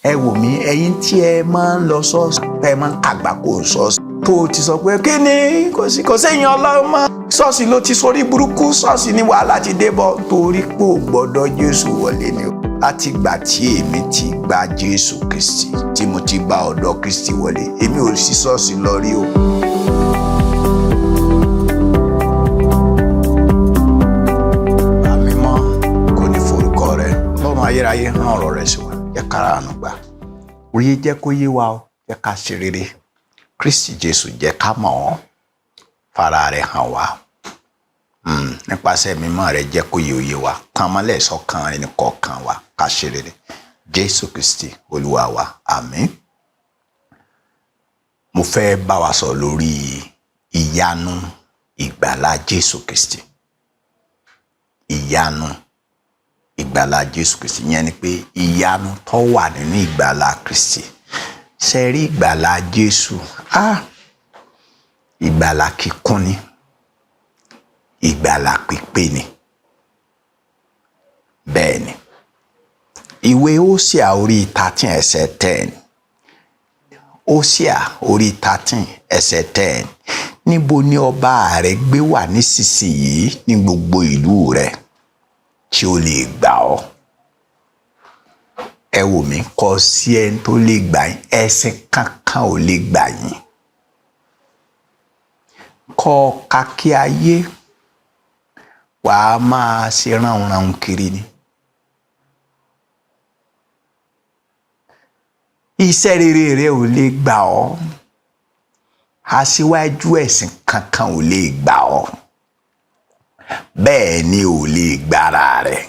Ẹ wò mí, ẹ̀yin tí ẹ máa ń lọ ṣọ́ọ̀ṣì, ẹ máa ń kàgbákò ṣọ́ọ̀ṣì, tó o ti sọ pé kí ni kò séèyàn Ọlọ́run mọ́, ṣọ́ọ̀ṣì ló ti sórí burúkú, ṣọ́ọ̀ṣì ni wàhálà ti dé bọ̀, torí pé ò gbọ́dọ̀ Jésù wọlé ni o. Láti ìgbà tí èmi ti gba Jésù Kristi, tí mo ti gba ọ̀dọ̀ Kristi wọlé, èmi ò sí ṣọ́ọ̀ṣì lọ rí o. Bàbá mímọ́, kò ní forúkọ rẹ, Ọlọ́run ayérayé, hàn ọ̀rọ̀ rẹ sí wa, jẹ́ kára àánú gbà. Òye jẹ́ kó yé wa o, jẹ́ ká ṣe rere. Kristi Jésù, jẹ́ ká mọ̀ ọ́, fara rẹ̀ hàn wá. Nípasẹ̀ mímọ́ rẹ̀, jẹ́ kó yé òye wa, tàn mọ́lẹ̀ sọ́kàn ẹnì kọ̀ọ̀kan wa, ká ṣe rere. Jésù Kristi Olúwa wa, àmín. Mo fẹ́ bá wa sọ lórí ìyanu ìgbàlà Jésù Kristi. Ìyanu ìgbàlà Jésù Kristi, ìyẹn ni pé ìyanu tó wà nínú ìgbàlà Kristi. Ṣe rí ìgbàlà Jésù? Ìgbàlà kíkún ni, ìgbàlà pípé ni. Bẹ́ẹ̀ ni, ìwé Hósíà orí 13 ẹsẹ̀ 10, Hósíà orí 13 ẹsẹ̀ 10: níbo ni ọba rẹ gbé wà nísinsìnyí ní gbogbo ìlú rẹ tí ó lè gbà ọ́? Ẹ wò mí, kò sí ẹni tó lè gbà yín. Ẹ̀sìn kankan ò lè gbà yín. Kọ́ kakí ayé, wàá máa ṣe ránunràun kiri ni. Iṣẹ́ rere rẹ ò lè gbà ọ́. Aṣíwájú ẹ̀sìn kankan ò lè gbà ọ́. Bẹ́ẹ̀ ni ò lè gbára rẹ̀.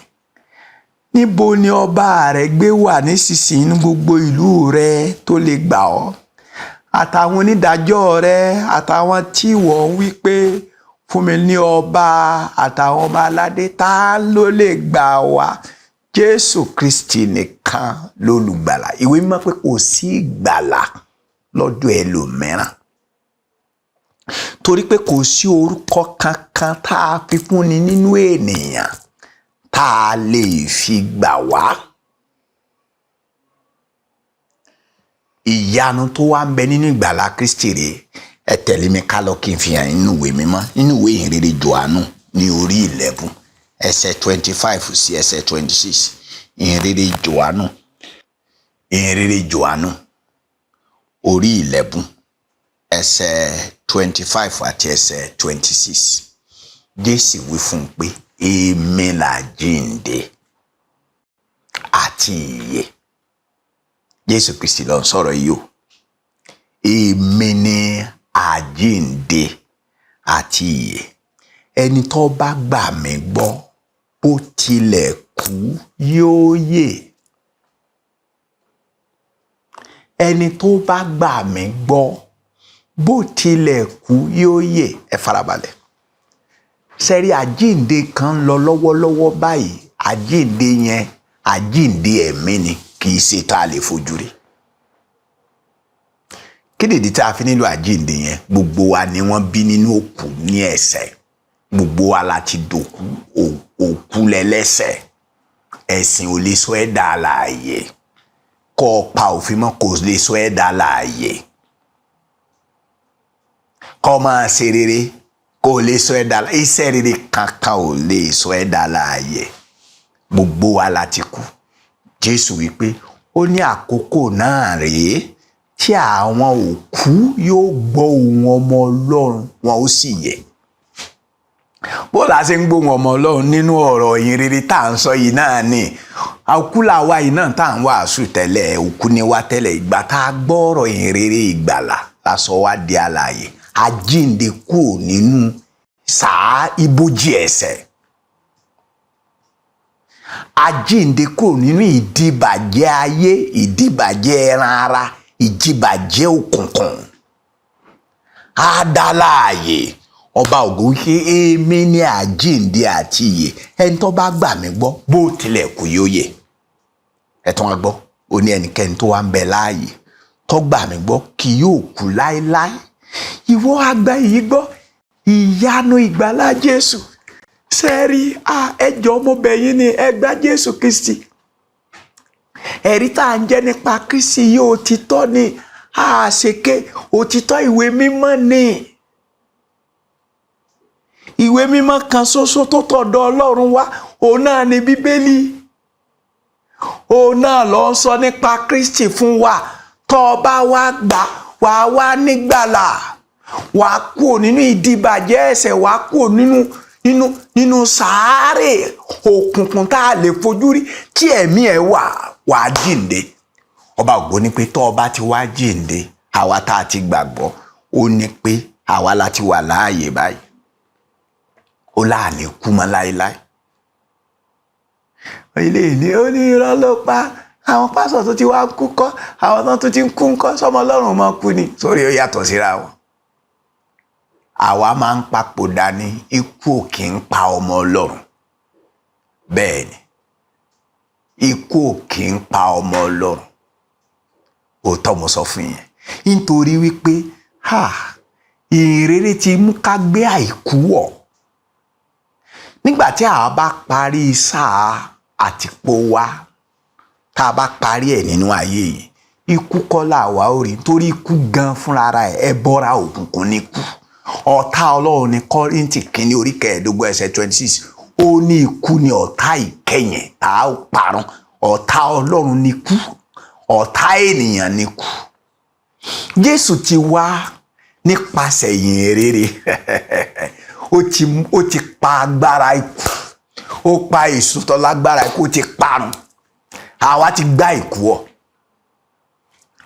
Níbo ni ọba rẹ gbé wà nísinsìnyí ní gbogbo ìlú rẹ tó lè gbà ọ́? Àtàwọn onídàájọ́ rẹ, àtàwọn tí wọ́n wí pé fún mi ní ọba, àtàwọn ọba aládé, ta ló lè gbà wá? Jésù Kristi nìkan lólùgbàlà. Ìwé mímọ́ pé kò sí ìgbàlà lọ́dọ̀ ẹlòmíràn, torí pé kò sí orúkọ kankan tá a fi fúnni nínú ènìyàn tá a lè fi gbà wá. Ìyanu tó wá ń bẹ nínú ìgbàlà Kristi rèé. Ẹ tẹ̀lé mi ká lọ kí n fi hàn nínú ìwé mímọ́, nínú ìwé ìhìnrere Jòhánù ní orí 11 ẹsẹ̀ 25 sí ẹsẹ̀ 26. Ìhìnrere Jòhánù, ìhìnrere Jòhánù orí 11 ẹsẹ̀ 25 àti ẹsẹ̀ 26. Jésù wí fún un pé, èmi làjíǹde àti ìyè. Jésù Kristi ló ń sọ̀rọ̀ yìí o. Èmi ni àjíǹde àti ìyè. Ẹni tó bá gbà mí gbọ́, bó tilẹ̀ kú, yóò yè. Ẹni tó bá gbà mí gbọ́, bó tilẹ̀ kú, yóò yè. Ẹ farabalẹ̀. Sẹ́rí, àjíǹde kan lọ lọ́wọ́lọ́wọ́ báyìí. Àjíǹde yẹn, àjíǹde ẹ̀mí ni, kì í ṣe tá a lè fojú rí. Kí nìdí tá a fi nílò àjíǹde yẹn? Gbogbo wa ni wọ́n bí nínú òkú ní ẹ̀ṣẹ̀. Gbogbo wa la ti dòkú, òkú lẹ́lẹ́ṣẹ̀. Ẹ̀sìn ò lè sọ ẹ́ dà láàyè. Kọ́ ọ pa òfin mọ́ kò lè sọ ẹ́ dà láàyè. Kọ́ máa ṣe rere kò lè sọ ẹ́ dà láàyè. Iṣẹ́ rere kankan ò lè sọ ẹ́ dà láàyè. Gbogbo wa la ti kú. Jésù wípé ó ní àkókò náà rèé tí àwọn òkú yóò gbọ́ ohùn ọmọ Ọlọ́run, wọn ó sì yè. Bó la ṣe ń gbóhùn ọmọ Ọlọ́run nínú ọ̀rọ̀ ìyìn rere tá à ń sọ yìí náà ni? Òkú làwa yìí náà tá à ń wàásù tẹ́lẹ̀, òkú ni wá tẹ́lẹ̀. Ìgbà tá a gbọ́ ọ̀rọ̀ ìyìn rere ìgbàlà la sọ wá di alààyè. Àjíǹde kúrò nínú sàá ibojì ẹ̀ṣẹ̀, àjíǹde kúrò nínú ìdìbàjẹ́ ayé, ìdìbàjẹ́ ẹran ara, ìdìbàjẹ́ òkùnkùn. Á dá láàyè. Ọba ògo wípé èmi ni àjíǹde àti ìyè. Ẹni tó bá gbà mí gbọ́, bó tilẹ̀ kú, yóò yè. Ẹ tún wá gbọ́, ó ní ẹnikẹ́ni tó wá ń bẹ láàyè tó gbà mí gbọ́ kì yóò kú láéláé. Ìwọ àgbà yìí gbọ́ ìyanu ìgbàlà Jésù. Sẹ́ẹ̀rí, ẹ jọ̀ọ́, mo bẹ̀ yín ni, ẹ gba Jésù Kristi. Ẹ̀rí tá à ń jẹ́ nípa Kristi yìí òtítọ́ ni, àṣeké òtítọ́ ìwé mímọ́ ni. Ìwé mímọ́ kan ṣoṣo tó tọ̀dọ̀ Ọlọ́run wá, òun náà ni Bíbélì. Òun náà ló ń sọ nípa Kristi fún wa. Tó o bá wá gbà, wàá wá nígbàlà, wàá kúrò nínú ìdìbàjẹ́ ẹ̀ṣẹ̀, wàá kúrò nínú sàárè òkùnkùn tá a lè fojú rí tí ẹ̀mí ẹ̀ wà, wàá jíǹde. Ọba ògo ní pé tó o bá ti wá jíǹde, àwa tá a ti gbàgbọ́, ó ní pé àwa la ti wà láàyè báyìí, ó láàní kú mọ́ láéláé. Ilé ìní ó ní irọ́ ló pa àwọn pásọ̀ tó ti wá kú kọ́, àwọn tó ti ń kú ńkọ́, sọmọ Ọlọ́run mọ́ kú ni. Sórí ó yàtọ̀ síra wọn. Àwa máa ń papòdà ní, ikú ò kì í pa ọmọ Ọlọ́run. Bẹ́ẹ̀ ni, ikú ò kì í pa ọmọ Ọlọ́run. Òótọ́ mo sọ fún yẹn, nítorí wípé ìrere ti mú ká gbé àìkú wọ̀. Nígbà tí àwa bá parí sáà àtìpó wa, tá a bá parí ẹ̀ nínú ayé yìí, ikú kọ́ làwa ó rí, nítorí ikú gan fúnra ẹ̀ ẹbọra òkùnkùn ní ikú. Ọ̀tá Ọlọ́run ní Kọ́ríńtì kínní orí 25 ẹsẹ̀ 26, ó ní ikú ni ọ̀tá ìkẹyìn tá a ó parun. Ọ̀tá Ọlọ́run ní ikú, ọ̀tá ènìyàn ní ikú. Jésù ti wá nípasẹ̀ ìyìn rere, ó ti pa agbára ikú, ó pa èṣù tó lágbára ikú, ó ti parun. Àwa ti gbá ikú ọ̀.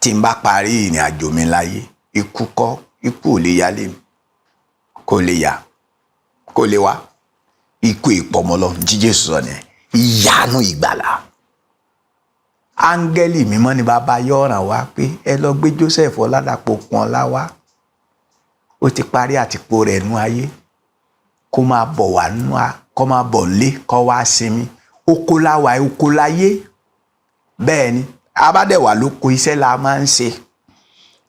Tí n bá parí ìrìn àjò mi láyé, ikú kọ́, ikú ò lè yálé mi, kò lè yá, kò lè wá. Ikú ìpọmọlọ jí Jésù sọ nìyẹn. Ìyanu ìgbàlà. Áńgẹ́lì mímọ́ ni bàbá yọ̀ràn wá pé ẹ lọ gbé Joseph Ọládàpọ̀ Okunola wá, ó ti parí àtìpó rẹ̀ nú ayé, kó máa bọ̀ wá nú a, kó máa bọ̀ nílé, kó wá sinmi. Oko láwà, oko láyé. Bẹ́ẹ̀ ni, abádẹ́wà ló kó iṣẹ́ la máa ń ṣe.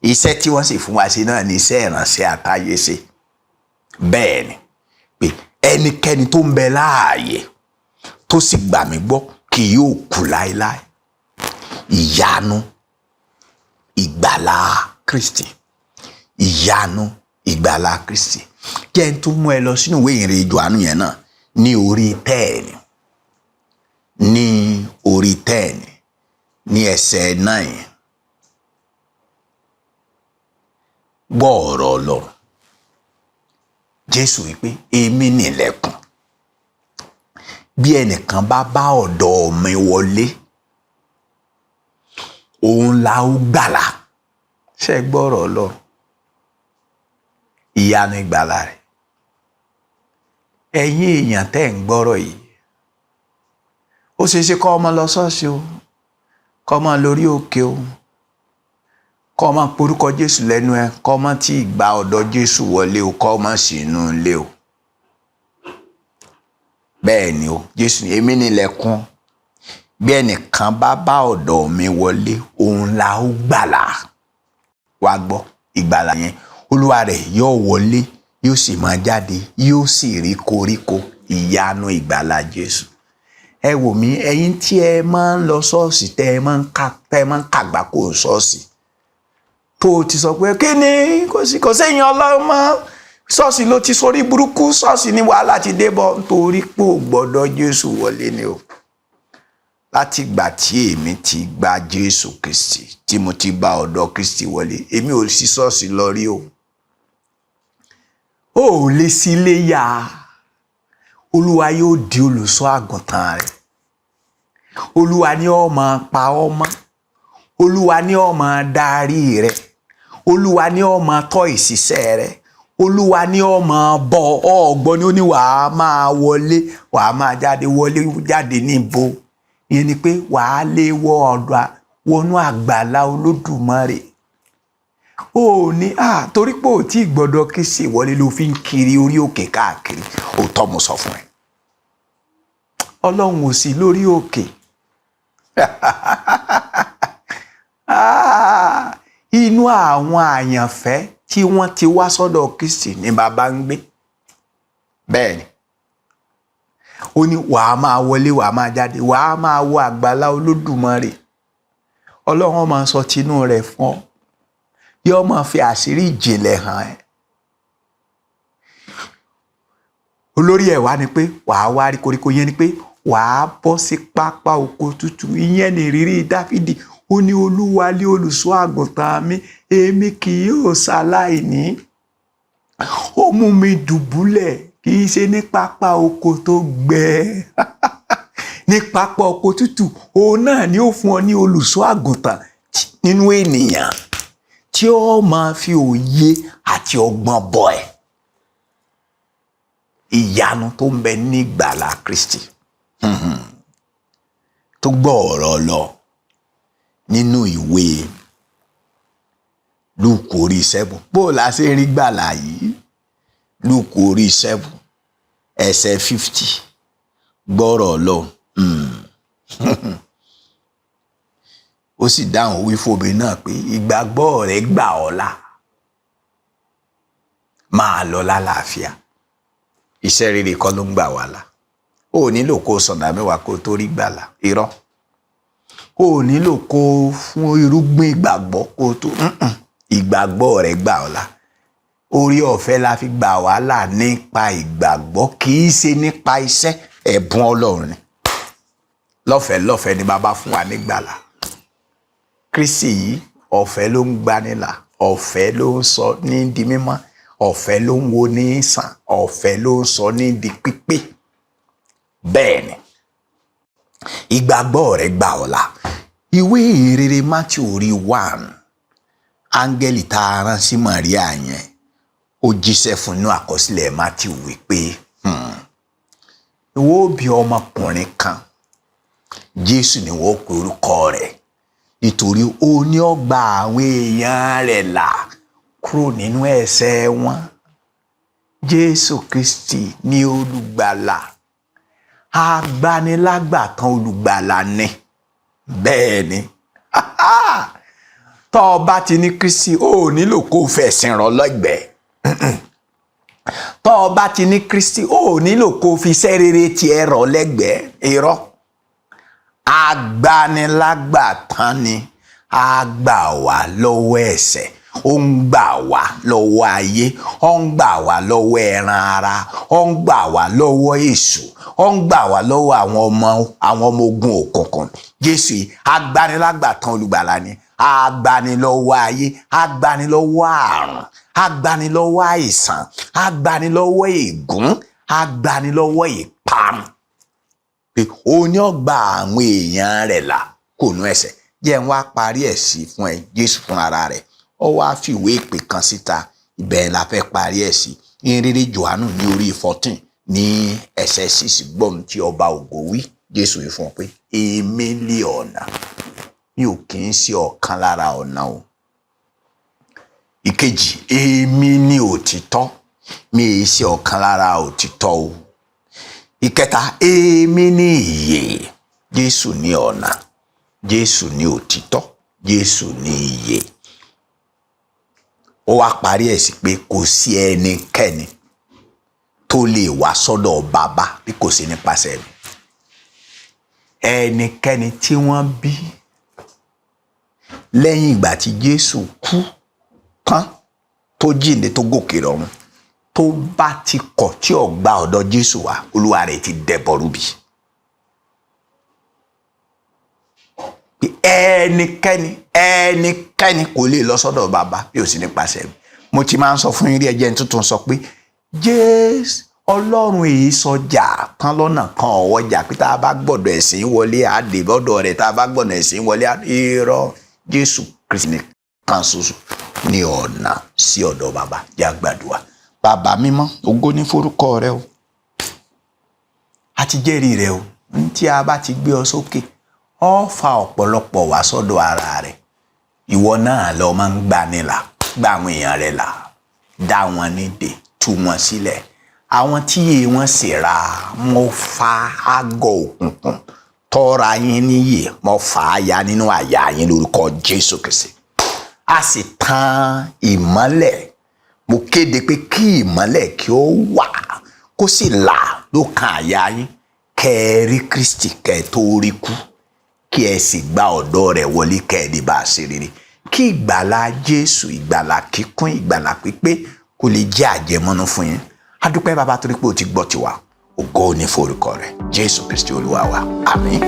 Iṣẹ́ tí wọ́n sì fún wa ṣe náà ni iṣẹ́ ìránṣẹ́ àtayé ṣe. Bẹ́ẹ̀ ni pé ẹnikẹ́ni tó ń bẹ láàyè tó sì gbà mí gbọ́ kì yóò kú láéláé. Ìyanu ìgbàlà Kristi, ìyanu ìgbàlà Kristi. Jẹ́ n tún mú ẹ lọ sínú ìwé ìrìn Jòhánù yẹn náà ní orí 10, ní orí 10 ní ẹsẹ̀ 9. Gbọ́ ọ̀rọ̀ Ọlọ́run. Jésù wípé èmi nìlẹ̀kùn, bí ẹnìkan bá bá ọ̀dọ̀ mi wọlé, òun la ó gbàlà. Ṣé gbọ́ ọ̀rọ̀ Ọlọ́run? Ìyanu ìgbàlà rẹ̀. Ẹ̀yin èèyàn tẹ́ ń gbọ́rọ̀ yìí, ó ṣeé ṣe kọ́ ọmọ lọ ṣọ́ọ̀ṣì o, kọ́ ọmọ lórí òkè o, kọ́ ọmọ porúkọ Jésù lẹ́nu ẹ, kọ́ ọmọ tí ìgbà ọ̀dọ̀ Jésù wọlé o, kọ́ ọmọ sínú ilé o. Bẹ́ẹ̀ ni o, Jésù ní èmi nílẹ̀kùn, bí ẹnìkan bá bá ọ̀dọ̀ mi wọlé, òun la ó gbàlà. Wá gbọ́ ìgbàlà yẹn, Olúwa rẹ̀ yóò wọlé, yóò sì máa jáde, yóò sì rí koríko. Ìyanu ìgbàlà Jésù. Ẹ wò mí, ẹ̀yin tí ẹ máa ń lọ ṣọ́ọ̀ṣì, tẹ́ ẹ máa ń kàgbákò ṣọ́ọ̀ṣì, tó o ti sọ pé kí ni kò séyìn Ọlọ́run mọ́, ṣọ́ọ̀ṣì ló ti sorí burúkú, ṣọ́ọ̀ṣì ni wàhálà ti dé bọ̀, nítorí pé ò gbọ́dọ̀ Jésù wọlé ni o. Láti ìgbà tí èmi ti gba Jésù Kristi, tí mo ti bá ọ̀dọ̀ Kristi wọlé, èmi ò sí ṣọ́ọ̀ṣì lọ rí o. Ó ò lè sí ilé yá. Olúwa yóò di olùṣọ́ àgùntàn rẹ̀. Olúwa ni ó máa pa ọ́ mọ́. Olúwa ni ó máa darí rẹ̀. Olúwa ni ó máa tọ́ ìṣiṣẹ́ rẹ̀. Olúwa ni ó máa bọ̀ ọ̀gbọ́n ni ó ní wàá máa wọlé, wàá máa jáde, wọlé jáde níbo. Ìyẹn ni pé wàá lé wọ ọ̀dọ̀ wọnú àgbàlá Olódùmarè. Ó ní torí pé ò tí gbọ́dọ̀ kí sì wọlé ló fi ń kiri orí òkè káàkiri. Òótọ́ mo sọ fún ẹ. Ọlọ́run ò sí lórí òkè. Inú àwọn àyànfẹ́ tí wọ́n ti wá sọ́dọ̀ Kristi ni bàbá ń gbé. Bẹ́ẹ̀ ni. Ó ní wàá máa wọlé, wàá máa jáde, wàá máa wọ àgbàlá Olódùmarè. Ọlọ́run máa sọ tinú rẹ̀ fún ọ, yóò máa fi àṣírí ìjìnlẹ̀ hàn ẹ́. Olórí ẹ̀ wá ni pé wàá wá rí koríko, yẹn ni pé wàá bọ́ sí pápá oko tútù. Ìyẹn ni ìrírí Dáfídì. Ó ní, Olúwa lé olùṣọ́ àgùntàn mi, èmi kì yóò ṣaláìní. Ó mú mi dùbúlẹ̀, kì í ṣe ní pápá oko tó gbẹ, ní pápá oko tútù. Òun náà ni ó fún ọ ní olùṣọ́ àgùntàn nínú ènìyàn tí ó máa fi òye àti ọgbọ́n bọ́ ẹ. Ìyanu tó ń bẹ nígbàlà Kristi tó gbọ́ ọ̀rọ̀ lọ nínú ìwé Lúùkù orí 7. Bó la ṣe rí gbàlà yìí? Lúùkù orí 7 ẹsẹ̀ 50, gbọ́rọ̀ lọ. Ó sì dáhùn wí fún obìnrin náà pé ìgbàgbọ́ rẹ gbà ọ́ là, máa lọ lálàáfíà. Iṣẹ́ rere kọ́ ló ń gbà wá là. O ò nílò kó o sọ̀dà mẹ́wàá kó o tó rí gbàlà. Irọ́. O ò nílò kó o fún irúgbìn ìgbàgbọ́ kó o tó. Ìgbàgbọ́ rẹ gbà ọ́ là. Orí ọ̀fẹ́ la fi gbà wá là nípa ìgbàgbọ́, kì í ṣe nípa iṣẹ́. Ẹ̀bùn Ọlọ́run ni. Lọ́fẹ̀ẹ́ lọ́fẹ̀ẹ́ ni bàbá fún wa nígbàlà. Kristi yìí, ọ̀fẹ́ ló ń gbanilà, ọ̀fẹ́ ló ń sọ ní di mímọ́, ọ̀fẹ́ ló ń wo ní sàn, ọ̀fẹ́ ló ń sọ ní di pípé. Bẹ́ẹ̀ ni ìgbàgbọ́ rẹ gbà ọ́ là. Ìwé ìrere Matthew orí 1, áńgẹ́lì tá a rán sí Màríà yẹn, ó jíṣẹ́ fún inú àkọsílẹ̀ Matthew wípé ìwọ ó bí ọmọkùnrin kan, Jésù ni wọ́n pe orúkọ rẹ̀, nítorí ó ní ó gba àwọn èèyàn rẹ̀ là kúrò nínú ẹ̀ṣẹ̀ wọn. Jésù Kristi ní olùgbàlà, agbanilágbàtàn olùgbàlà ni. Bẹ́ẹ̀ ni, tọ́ ọ bá ti ní Kristi, ó nílò kó o fẹ̀sìn rọ̀ lọ́gbẹ̀ẹ́. Tọ́ ọ bá ti ní Kristi, ó nílò kó o fi iṣẹ́ rere tiẹ̀ rọ̀ lẹ́gbẹ̀ẹ́. Irọ́. Agbanilágbàtàn ni, á gbà wá lọ́wọ́ ẹ̀ṣẹ̀, ó ń gbà wá lọ́wọ́ ayé, ó ń gbà wá lọ́wọ́ ẹran ara, ó ń gbà wá lọ́wọ́ èṣù, ó ń gbà wá lọ́wọ́ àwọn ọmọ ogun òkùnkùn. Jésù yìí agbanilágbàtàn olùgbàlà ni, agbanilọ́wọ́ ayé, agbanilọ́wọ́ àrùn, agbanilọ́wọ́ àìsàn, agbanilọ́wọ́ ègún, agbanilọ́wọ́ ìparun. Pé òun ni ó gba àwọn èèyàn rẹ̀ là kò nú ẹ̀ṣẹ̀. Jẹ́ n wá parí ẹ̀ sí fún ẹ. Jésù fún ara rẹ̀, ó wá fìwé ìpè kan síta. Ibẹ̀ la fẹ́ parí ẹ̀ sí. Ìhìnrere Jòhánù ní orí 14 ní ẹsẹ̀ 6, gbọ́n tí ọba ògo wí. Jésù wí fún ọ pé èmi lé ọ̀nà, mi ò kì í ṣe ọ̀kan lára ọ̀nà o. Ìkejì, èmi ní òtítọ́, mi ì ṣe ọ̀kan lára òtítọ́ o. Ìkẹta, èmi ní ìyè. Jésù ní ọ̀nà, Jésù ní òtítọ́, Jésù ní ìyè. Ó wá parí ẹ̀ sí pé kò sí ẹnikẹ́ni tó lè wá sọ́dọ̀ bàbá bí kò sí nípasẹ̀ mi. Ẹnikẹ́ni tí wọ́n bí lẹ́yìn ìgbà tí Jésù kú tán, tó jíǹde, tó gòkè lọ́run, tó bá ti kọ̀ tí ò gba ọ̀dọ̀ Jésù wá, Olúwa rẹ̀ ti dẹ̀bọ̀rú bí. Ẹnikẹ́ni kò lè lọ sọ́dọ̀ bàbá bí ò sí nípasẹ̀ mi. Mo ti máa ń sọ fún yín rí, ẹjẹ́ tuntun sọ pé Jésù Ọlọ́run èyí sọjà tán lọ́nà kan ọ̀wọ́jà pé tá a bá gbọ́dọ̀ ẹ̀sìn wọlé àdè bọ́dọ̀ rẹ̀, tá a bá gbọ́dọ̀ ẹ̀sìn wọlé. Irọ́. Jésù Kristi nìkan ṣoṣo ní ọ̀nà sí ọ̀dọ̀ bàbá. Jẹ́ àgbàdua. Bàbá mímọ́, ògo ní forúkọ rẹ o. A ti jẹ́rìí rẹ o. Ní tí a bá ti gbé ọ sókè, ọ fa ọ̀pọ̀lọpọ̀ wá sọ́dọ̀ ara rẹ̀. Ìwọ náà lọ máa ń gbanilà, gba àwọn èèyàn rẹ là, dá wọn nídè, tú wọn sílẹ̀. Àwọn tí iye wọn sì ra, mo fa àgọ́ òkùnkùn tọ́ra yín níyè, mo fà á ya nínú àyà yín lórúkọ Jésù Kristi. A sì tan ìmọ́lẹ̀. Mo kéde pé kí ìmọ́lẹ̀ kí ó wà, kó sì là lókàn àyà yín, kẹ́ ẹ rí Kristi, kẹ́ ẹ tó rí kú, Kí ẹ sì gba ọ̀dọ̀ rẹ̀ wọlé, kẹ́ ẹ lè bá a ṣe rere, kí ìgbàlà Jésù, ìgbàlà kíkún, ìgbàlà pípé, kó lè jẹ́ àjẹmọ́nú fún yín. A dúpẹ́, Bàbá, torí pé o ti gbọ́ tiwa. Ògo ní forúkọ rẹ̀. Jésù Kristi Olúwa wa, àmín.